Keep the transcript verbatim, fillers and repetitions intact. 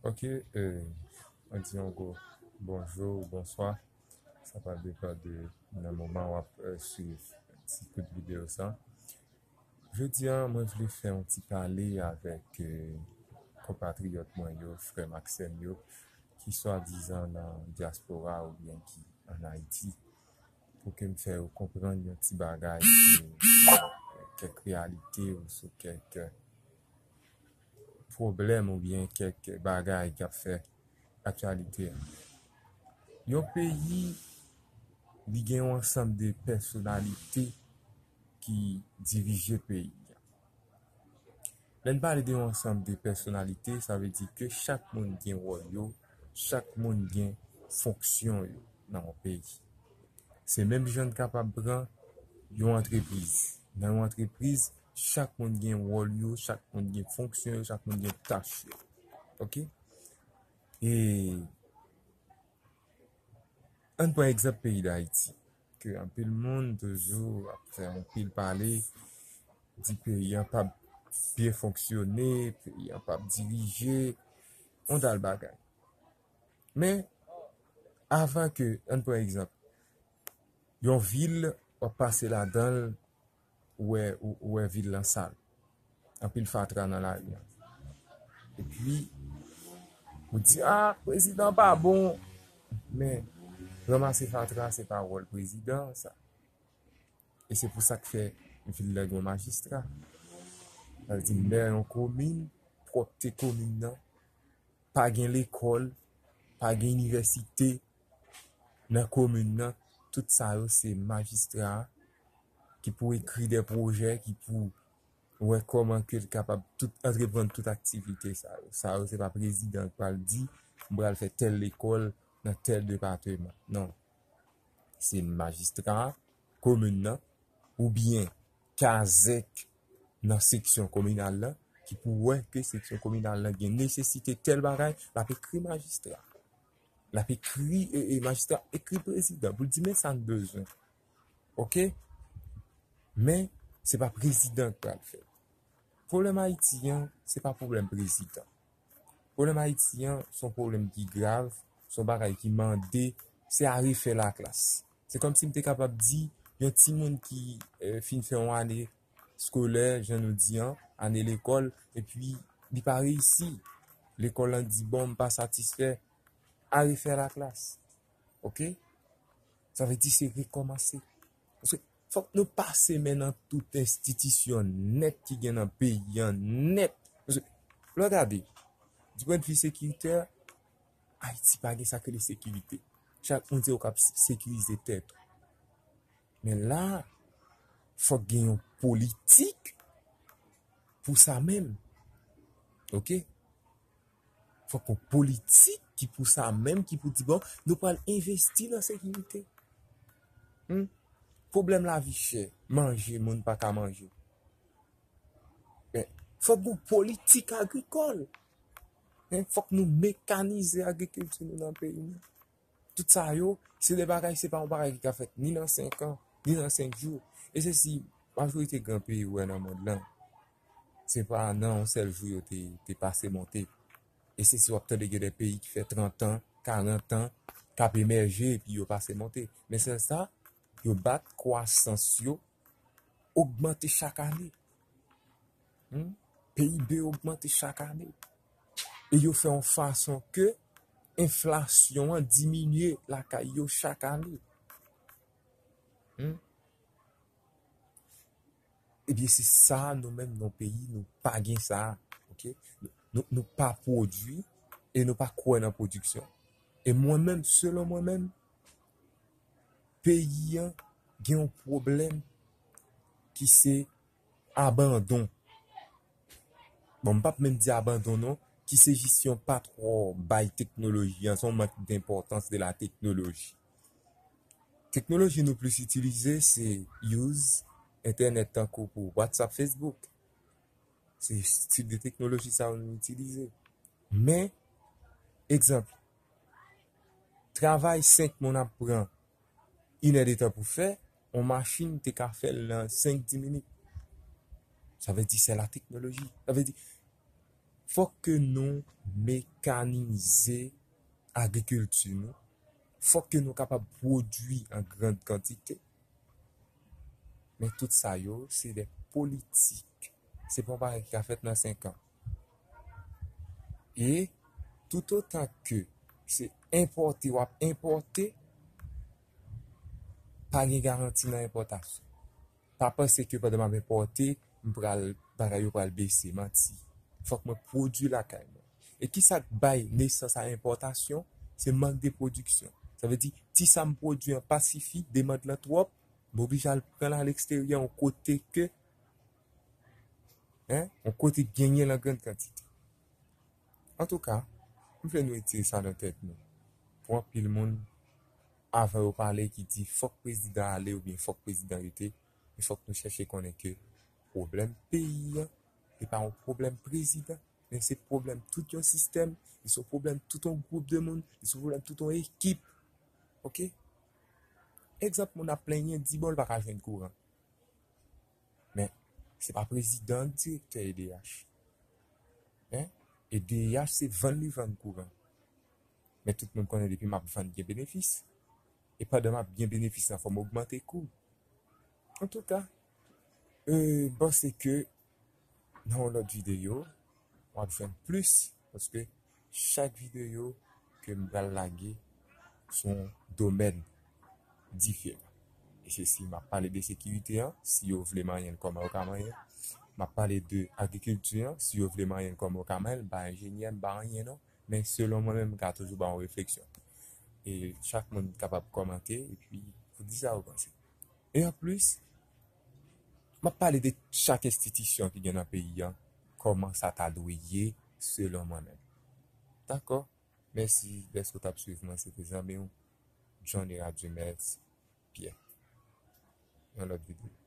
Ok, euh, mwen di yon gwo bonjou ou bonswa. Sa pa depann de nan moman w ap euh, swiv ti kout videyo sa. Jodi a, mwen vle fè yon ti pale avèk euh, konpatriyòt mwen yo, frè m ak sè m yo, ki swadizan nan dyaspora oubyen ki ann Ayiti, pou ke m fè yo konprann yon ti bagay sou kèk reyalite ou sou kèk pwoblèm oubyen kèk bagay k ap fè aktyalite a. Yon peyi, li gen yon ansanm de pèsonalite ki dirije peyi a. Lè n pale de yon ansanm de pèsonalite, sa vle di ke chak moun gen wòl yo, chak moun gen fonksyon yo nan yon peyi. Se menm jan n kapab pran yon antrepriz. Nan yon antrepriz, chak moun gen wòl yo, chak moun gen fonksyon yo, chak moun gen tach yo. Ok? E ann pran egzanp peyi Dayiti, ke anpil moun toujou ap fè anpil pale, di peyi an p ap byen fonksyone, peyi an p ap dirije, yon dal bagay. Men, avan ke, ann pran egzanp, yon vil, w ap pase ladan l, ou wè, ou, ou wè vil lan sal. Anpil fatra nan lari an. Epi, ou di, a, prezidan pa bon. Men, ranmase fatra, se pa wòl prezidan, sa. E se pou sa k fè vil lan gen yon majistra. Sa vle di, mè yon komin, pwòpte komin nan, pa gen lekòl, pa gen inivèsite nan komin nan, tout sa yo se majistra a ki pou ekri de pwojè, ki pou wè kòman ke l kapab tout, antreprann tout aktivite sa yo. Sa yo se pa prezidan k pral di, m pral fè tèl lekòl nan tèl depatman. Non. Se majistra komin nan oubyen kazèk nan seksyon kominal lan ki pou wè ke seksyon kominal lan gen nesesite tèl bagay, l ap ekri majistra. L ap ekri, e, e, majistra ekri prezidan pou l di men sa n bezwen. Ok? Men, se pa prezidan k pral fè l. Pwoblèm Ayiti an, se pa pwoblèm prezidan. Pwoblèm Ayiti an, se yon pwoblèm ki grav, se yon bagay ki mande, se a refè laklas. Se kòmsi m te kapab di, yon timoun ki eh, fin fè yon ane skolè, jan nou di an, ane lekòl, epi li pa reyisi. Lekòl lan di, bon, m pa satisfè, a refè laklas. Ok? Sa vle di se rekòmanse. Paske fòk nou pase men nan tout enstitisyon nèt ki gen nan peyi an nèt. Paske, lè w gade, di pwen de vi sekiritè, Ayiti pa gen sa k rele sekirite. Chak moun se ou k ap sekirize tèt ou. Men la, fòk gen yon politik pou sa menm. Ok? Fòk yon politik ki pou sa menm, ki pou di, bon, nou pral envesti nan sekirite. Hmm? Pwoblèm lavi chè, manje, moun pa ka manje. Men, fòk gen politik agrikòl. Hein, fòk nou mekanize agrikilti nou nan peyi nou. Tout sa yo, se de bagay, se pa yon bagay ki ka fèt ni nan senk an, ni nan senk jou. E se si majorite gran peyi ou wè nan mond lan, se pa nan yon sèl jou yo te, te pase monte. E se si w ap tande gen de peyi ki fè trant an, karant an, k ap emèje epi yo pase monte. Men sèl sa, yo bat kwasans yo ogmante chak ane. Hmm? P I B ogmante chak ane. E yo fè yon fason ke enflasyon an diminye lakay yo chak ane. Hmm? Ebyen, se sa, nou menm, nan peyi, nou pa gen sa. Ok? Nou, nou pa pwodui e nou pa kwè nan pwodiksyon. E mwen menm, selon mwen menm, peyi an gen yon pwoblèm ki se abandon. Bon, m p ap menm di abandon non, ki se jis yon pa twò bay teknoloji an, se yon mank denpòtans de la teknoloji. Teknoloji nou plis itilize se use entènèt tankou pou WhatsApp, Facebook. Se tip de teknoloji sa yo nou itilize. Men, egzanp, travay senk moun ap pran inèdetan pou fè, yon machin te ka fè l nan senk, dis minit. Sa vle di se la teknoloji. Sa vle di, fòk ke nou mekanize agrikilti nou. Fòk ke nou kapab pwodui an grann kantite. Men tout sa yo, se de politik. Se pa yon bagay ki ka fèt nan senk an. E toutotan ke se enpòte w ap enpòte, pa gen garanti nan enpòtasyon. Pa panse ke pandan m ap enpòte, m pral, bagay yo pral bese. Manti. Fòk mwen pwodui lakay mwen. E ki sa k bay nesans a enpòtasyon? Se mank de pwodiksyon. Sa vle di, ti sa m pwodui an pa sifi, demann lan twòp, m oblije al pran l aleksteryè, yon kote ke, en, yon kote k genyen l an grann kantite. Antouka, m vle nou retire sa nan tèt nou. Pou anpil moun, avan yo pale ki di fòk prezidan ale oubyen fòk prezidan rete, men fòk nou chèche konnen ke pwoblèm peyi an, se pa yon pwoblèm prezidan, men se pwoblèm tout yon sistèm, li se yon pwoblèm tout yon gwoup de moun, li se yon pwoblèm tout yon ekip. Oke? Egzanp, moun ap plenyen di bon, li pa ka jwenn kouran. Men, se pa prezidan k direktè E D H. En? E D H se vann li vann kouran. Men tout moun konnen depi m ap vann gen benefis. E pandan m ap gen benefis lan, fò m ogmante kou. Antouka, e, m panse ke nan yon lòt videyo, w ap jwenn plis, paske chak videyo ke m pral lage se yon domèn diferan. E se si m ap pale de sekirite an, si yo vle manyen l, kòman yo ka manyen l. M ap pale de agrikilti an, si yo vle manyen l, kòman yo ka manyen l. M pa enjenyè, m pa anyen non, men selon mwen menm, m ka toujou ba yon refleksyon. E chak moun kapab kòmante, epi pou di sa yo panse. E anplis, m ap pale de chak enstitisyon ki gen nan peyi an, kòman sa ta dwe ye selon mwen menm. Dakò? Mèsi dèske w t ap swiv mwen, se te zanmi w, Johnny Radumès Pierre. Yon lòt videyo.